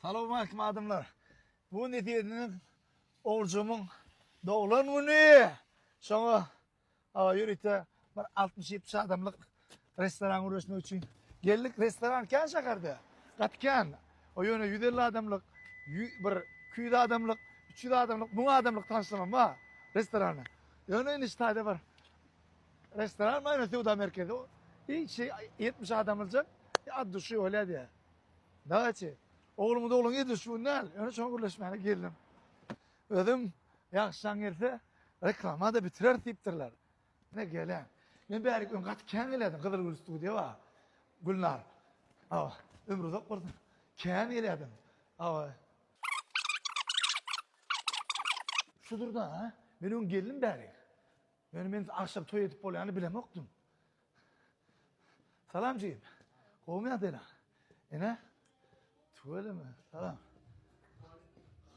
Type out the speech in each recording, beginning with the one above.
Salowmalikim adamlar. Bu gün nesip edeniň oguljygymyň doglan güni. Şoňa awa ýörite bir 60-70 adamlyk restoran gürleşmek üçin geldik. Restoran kän şäherde. Gaty kän. O ýöne 150 adamlyk, bir 200 adamlyk, 300 adamlyk, 1000 adamlyk tanşlamam bar restorany. Ýöne indi şu taýda bir restoran bar, ýöne söwda merkezi. Hiç 70 adamlyjak ad duşy bolýar diýýär. Dawaçy. Oglumyz ogluň edil şu gün däl. Ýöne şoňa gürleşmäne geldim. Özüm ýagşyjan gelse reklama-da bitireris diýipdirler. Ne gelen. Men bärik öň gaty kän gelýärdim. Gyzylgül studiýa bar. Gülnar. Awa, ömri uzak bolsun. Kän gelýärdim. Awa. Şudur-da, ha? Men öň geldim bärik. Ýöne men agşam toý edip bolýanyny bilemokdym. Salam jigim. Gowumy ýagdaýlar? Ene. Tüweleme. Salam.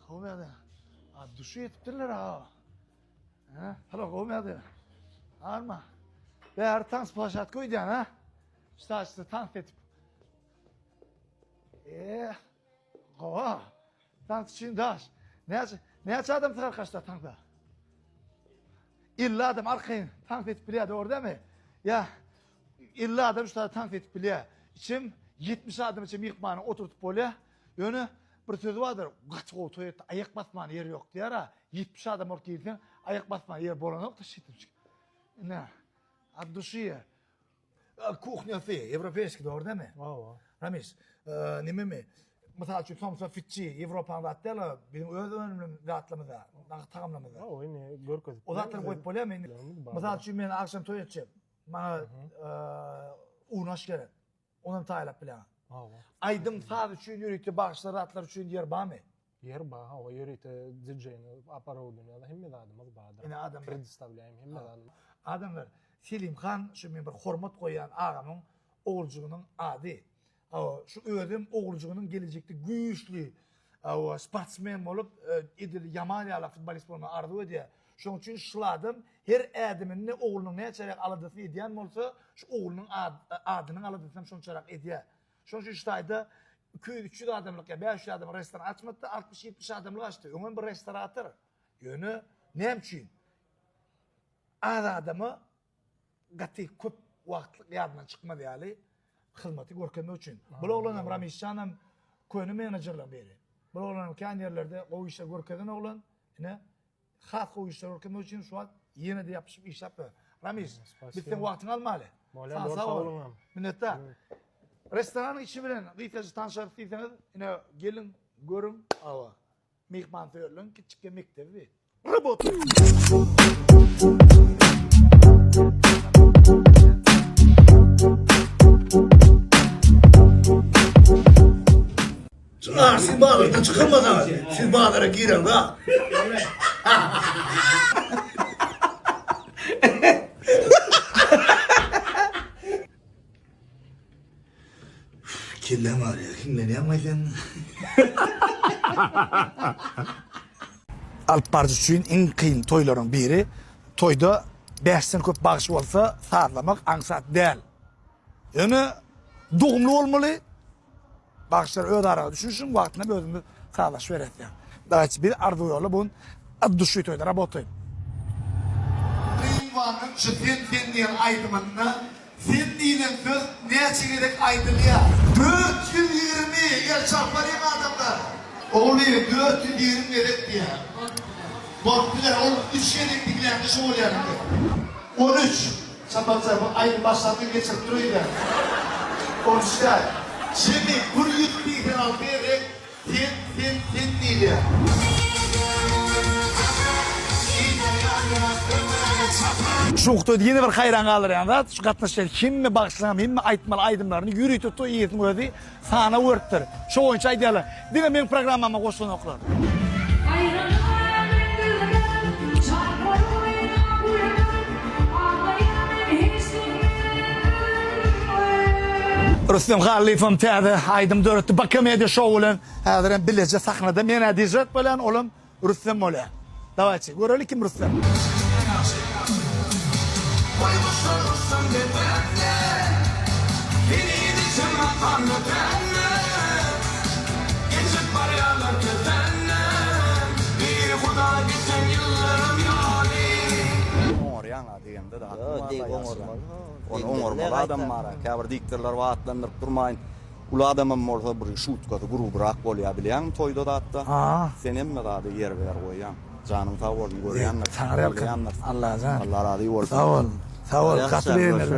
Gowumy ýagdaýlar? A duşy ýetipdirler ha. Ene, salam gowumy ýagdaýlar? Arma. Bäri tans plaşat goýdýan ha. Ştaçda tans edip. Eee. Gowa. Tans üçin daş. Näçe näçe adam sygar kaşda tansa? 50 adam arkaýyn tans edip bilýär, dogry dälmi? Ýa 50 adam şu taýda tans edip bilýär. Içim 70 adam içe myhmany oturtyp bolýar. Ýöne bir sözi bardyr, gaty gowy toý etdi, aýak basmana ýer ýok diýär-a. 70 adam bolup girseň, aýak basmana ýer bolanok-da şeýdip. Ine, od duşi. Kuhnýasy ýewropeýski dogry dälmi? Hawa. Ramis, nememi? Mysal üçin somsa fitçi Ýewropanyň zat däl, biziň öz önümimiz zatlarymyz bar, tagamlarymyz bar. Hawa, indi görkezip. O zatlary goýup bolýarmy indi? Mysal üçin men agşam toý etjek. Maňa unaş gerek. Onam taýýarlap bilýäňiz. Hawa. Aýdym saz üçin ýörite bagşylar zatlar üçin ýer barmy? Ýer bar, hawa, ýörite DJ-ni, aparoduniýa hemme zadymyz bardyr. Ine adamlar. Predistawlýaýym hemme zadymyz. Adamlar, Selim han şu men bir hormat goýýan agamyň oguljygynyň ady. Hawa, şu özem oguljygynyň gelejekde güýçli, hawa, sportsmen bolup, edil Ýamal ýaly futbolist bolmagy arzuw edýär. Şonuň üçin şul adam her ädiminde oglunyň näçeräk aladasyny edýän bolsa, şu oglunyň adynyň aladasyny hem şonçarak edýär. Şonuň üçin şu taýda 200, 300 adamlyk ýa 500 adamlyk restoran açmady-da, 60-70 adamlyk açdy. Öňem bir restorator. Ýöne näme üçin? Az adama gaty köp wagtlyk ýadyndan çykmaz ýaly hyzmaty görkezmek üçin. Bul oglan hem Ramisjan hem köne menejerleriň biri. Bul oglan hem kän ýerlerde gowy işler görkezen oglan. Ine Has gowy işler görkezmek üçin şu wagt ýene-de ýapyşyp işläp ýör. Ramiz, biz seň wagtyňy almaly. Bolýar, sag boluň. Minnetdar. Restoranyň içi bilen gysgaça tanşarys diýseňiz, ine geliň, görüň, awa. Myhmansöýerligiň kiçjikje mekdebi bi. Rabot. Çynar siz bazardan çykarmasaňyz, siz bazara gireňzok. Kelläm agyrýar, hiňlenýäňmi sen? Alyp baryjy üçin iň kyn toýlaryň biri, toýda bäşden köp bagşy bolsa sazlamak aňsat däl. Ýöne dogumly bolmaly, Bagşylar öz araga düşünişiň wagtynda özümiz sazlaşyp beresýär. Dawaýçy biz arzuw ýoly bu gün od duşi toýda rabotaýym. Rydwanyň şu Sen sen diýen aýdymynda sen diýlen söz näçe gezek aýdylýar? 420! El çarpalyň adamlar! Ogulbibi 420 gezek diýýär. Bolup biler ol üç gezek diýilende şu bolýar indi. 13! Çapakja bu aýdym başlandy geçirip dur öýde. On üç däl. Jemi 186 gezek sen sen sen diýilýär. Şu nuktada ýene bir haýran galdyrýan zat, şu gatnaşýan hemme bagşylaryň hemme aýtmaly aýdymlaryny ýörite toý eýesiniň özi Sanaw beripdir. Şo boýunça aýdýarlar. Diňe meň programmama goşulanoklar. Rüstem Hallyýewem täze aýdym döretdi BK Media Show bilen. Häzirem bileje sahnada men-ä dižet bolýan, olam Rüstem bolýar. Dawaýçy, göreli kim Rüstem. Sende-de hakyň bar-da ýaşlar. Ony oňarmaly adam bar-a. Käbir diktorlar bar atlandyryp durmaýyn. Uly adamam bolsa bir şutkasy grubyrak bolýar bilýäňmi toýda zatda. Sen hemme zady ýerbe-ýer goýýaň. Janyň sag bolsun görýändir. Taňryýalkasyn. Allajan. Allah razy bolsun. Sag bol. Sag bol. Gaty begendim.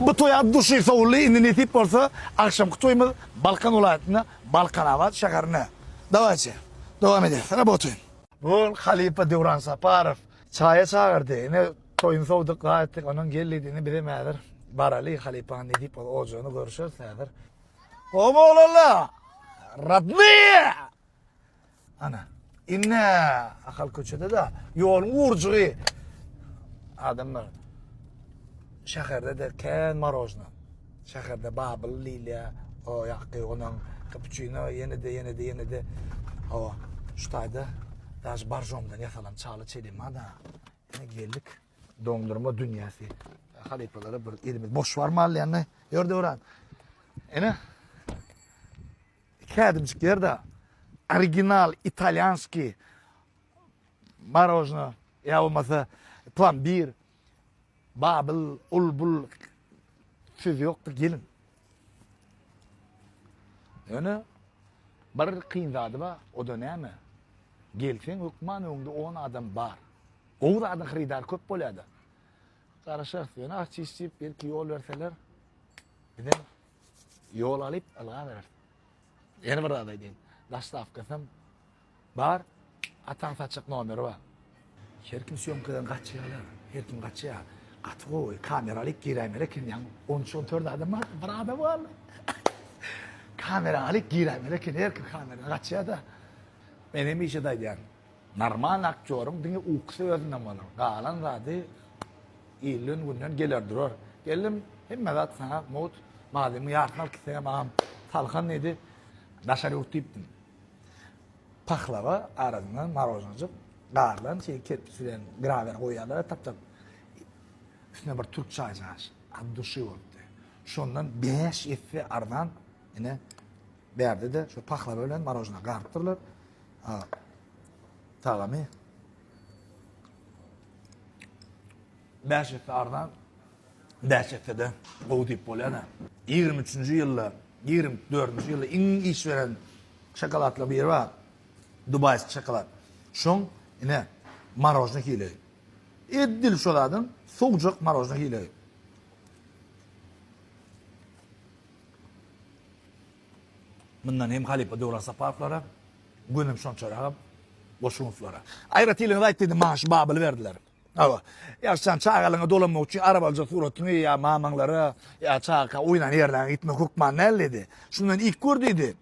Bu toý at duşy sowuldy, indi nesip bolsa agşamky toýumyz Balkan welaýatynda Balkanabat şäherinde. Dawayçe. Dowam edýäs. Rabotaýyn. Bu halypa Döwran Saparow çaýa çagyrdy. Ine toýuny sowduk, gaýtdyk. Ondan gel diýdi. Indi bizem häzir baraly halypanyň nesip bolsa ojagyny görüşeris häzir. Gowy oglanlar! Rodnyýe! Ana, indi Ahal köçede-de ýoluň urjygy adamlar şäherde-de kän marojna. Şäherde Babyl diýilýär, o ýakky onuň kapuçino ýene-de ýene-de ýene-de hawa şu taýda daş baržomdan ýasalan çaly çelima-da. Ine geldik. Doňdurma dünýäsi. Halypalara bir elimiz boş barmaly ýa-ni. Ýör Döwran. Ine. Iki ädimjik ýerde original italýanskiý marojna ýa bolmasa plambir, babyl, ul-bul söz ýokdur geliň. Ýöne bir kyn zady bar, o-da näme? Gelseň hökman öňde on adam bar. Gowy zadyň hyrydary köp bolýar-da. Garaşarys ýöne artist diýip belki ýol berseler bizem Ýol alyp ylgabereris. Ýene bir zat aýdaýyn. Dostawkasam bar, ataň saçak nomeri bar. Her kim sýomkadan gaçýarlar. Her kim gaçýar. Gaty gowy. Kamera alyp giräýmeli eken. Ýaňy on üç, on dört adam bar. Bir adam galdy. Kamera alyp giräýmeli eken. Her kim kameradan gaçýar-da. Men hemişe-de aýdýan. Normal aktýoryň diňe ukusy özünden bolar. Galan zady Ilden günden geler durar. Geldim, hemme zat saňa mugt. Mazyňyň ýarsyny alyp gitseňem agam salkan diýdi. Daşary ýurt diýipdim. Pahlawa arasyndan marožnajyk garylan şeý kerpiç bilen grawer goýýarlar tap-tap. Üstüne bir türk çaýjagaş. At duşy bolupdy. Şondan 5 esse arzan ine bärde-de şu pahlawa bilen marožna garypdyrlar. Tagamy 5 esse arzan, 5 esse-de gowy diýip bolýar-da. 23-nji ýylda, 24-nji ýylda iň iş beren şokoladlaryň biri bar. Dubaýski şokolad. Şoň ine marožny hili. Edil şo zadyň sowujak marožny hili. Mundan hem halypa Döwran Saparowlara, gönem şonçaragam Goşunowlara. Aýratynlygyny aýt diýdim, maňa şu Babyly berdiler. Hawa. Ýaşjan çagalygyňa dolanmak üçin arabalyja suratyňy ýa mamaňlara, ýa çagaka oýnan ýerleriňe gitmek hökman däl diýdi. Şundan ilk gör diýdi.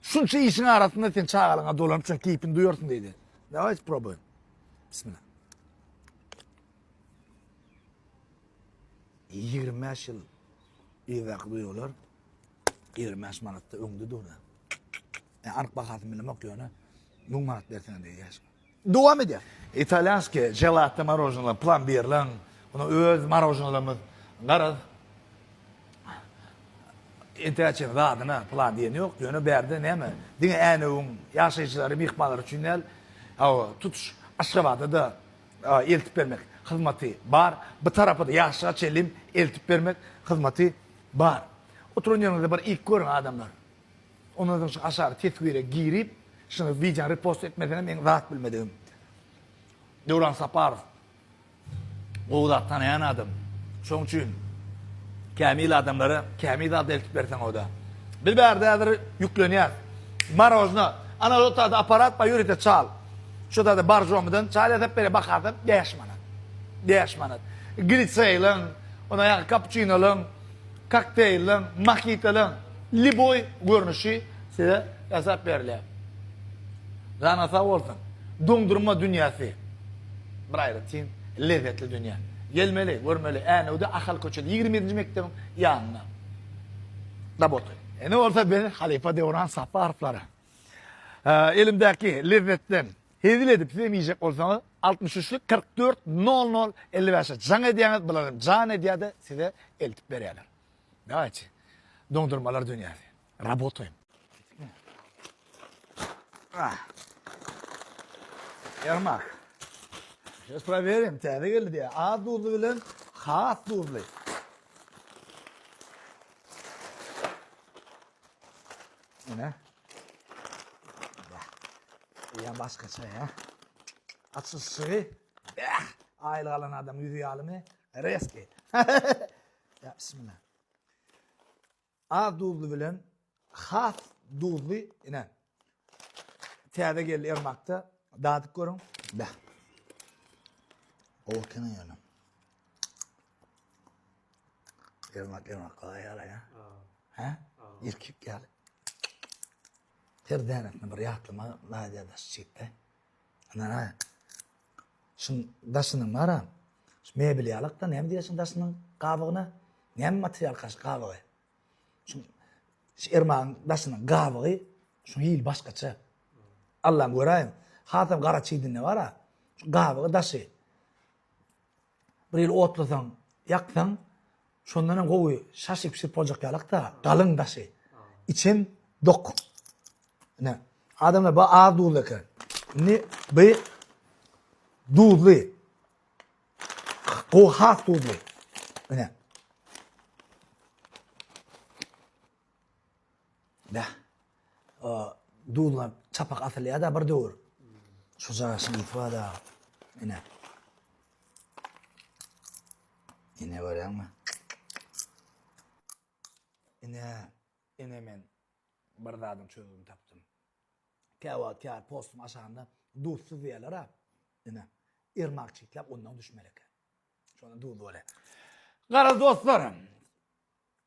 Şunça işiň arasynda sen çagalygyňa dolanyp şoň keýpini duýarsyň diýdi. Dawayte probuýem. Bismillah. 25 ýyl yzdaky duýgular 25 manatda öňde dur. E, anyk bahasyny bilemok ýöne 1000 manat berseň diýýär. Dowam edýär. Italýanskiý želato morožnolar, plambirleň, ony öz morožnolarymyz garaz entäçe zadyna plan diýeni ýok. Ýöne bärde näme? Diňe Änewiň ýaşaýjylary, myhmanlary üçin däl, hawa, tutuş Aşgabada-da eltip bermek hyzmaty bar. Bu tarapa-da ýaşlyga çenli eltip bermek hyzmaty bar. Oturan ýeriňizde bir iýip görüň adamlar. Ondan soň şu aşaky teswire girip, şuny wideony repost etmeseňem meň zat bilmedigim. Döwran Saparow gowy zat tanaýan adam. Şoň üçin kämil adamlara kämil zat eltip berseň oda. Biz bärde häzir ýüklenýäs. Marožna. Ana o taýda aparat bar ýörite çal. Şu taýda barjomydan çal ýasap berýär bahasy 5 manat. 5 manat. Gliseýliň, ondan ýa kapuçinoliň, kokteýliň, mohitoliň lýuboý görnüşi size ýasap berilýär. Janyňyz sag bolsun. Doňdurma dünýäsi bir aýratyn lezzetli dünýä. Gelmeli, görmeli. Änewde Ahal köçede 27-nji mekdebiň ýanynda. Rabotaý. Indi bolsa biz halypa Döwran Saparowlara elimdäki lezzetden hezil edip sizem iýjek bolsaňyz. 63 44 00 55-e jaň edýäňiz, bular hem jan edýär-de size eltip berýärler. Dawayçy. Doňdurmalar dünýäsi. Rabotaýym. Ah. Ermak. Сейчас проверим. Täze geldi diýýär. Az duzly bilen has duzly. Ine. Ýa başgaça ýa. Açylyşygy. Bäh! Aýlyk alan adam ýüzi ýalymy? Reski. Ýa bismillah. Az duzly bilen has duzly ine. Täze geldi Ermakda. Dadyp görüň. Bäh. Gowy eken ýöne. Ermak ermak golaý ýaly ýa. Hä? Irkik ýaly. Her dänesini bir ýatlama nadýa daş çekdi. Ana. Şuň daşynyň bara. Şu mebel ýalakda näme diýýär şuň daşynyň gabygyna? Näme material kaş gabygy? Şuň şu ermagyň daşynyň gabygy şuň hili başgaça. Allah'ım göräýiň. Hasam gara çigdinde bara. Şu gabygy daşy. Bir ýyl otlasaň, ýaksaň, şondan hem gowy şaşyk pişirip boljak ýalak-da, galyň daşy. Içem dok. Ine, adamlar bu az duzly eken. Indi bu duzly. Gowy has duzly. Ine. Bäh. Duzla çapak asylýar-da bir döwür. Şu jaşyň ysy bar-da. Ine. Ine görýäňmi? Ine, ine men bir zadyň çözgüdini tapdym. Käwagt käbir postuň aşagynda duzsuz diýýärler-a. Ine, ermak çitläp ondan düşmeli eken. Şonda duzly bolýar. Garaz dostlar,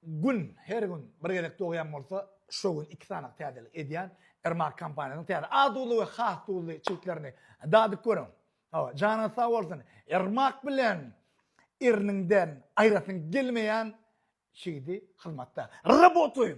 Gün her gün bir gezek dogýan bolsa, şo gün iki sany täzelik edýän Ermak kompaniýasynyň täze az duzly we has duzly çigitlerini dadyp görüň. Hawa, janyňyz sag bolsun. Ermak bilen erniňden aýrasyň gelmeýän çigidi hyzmatda. Rabotaýym!